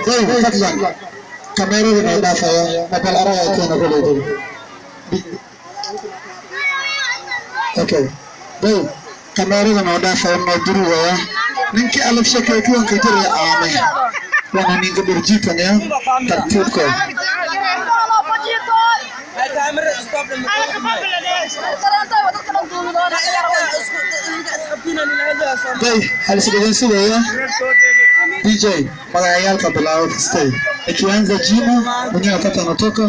Day, fadlan kameerada noo dhaafaya mobile araga keena koleyday. Okay, day, kameerada noo dhaafaya, noo durugaya ninkii alaf shakay kuwanka jiraya aame waana ninka dhurjiitanaya tartiibko. Day, halis dhegeysadaya. DJ, magacayaalka bilaabo kastay. Ikianza jina mwenyewe wakati anatoka.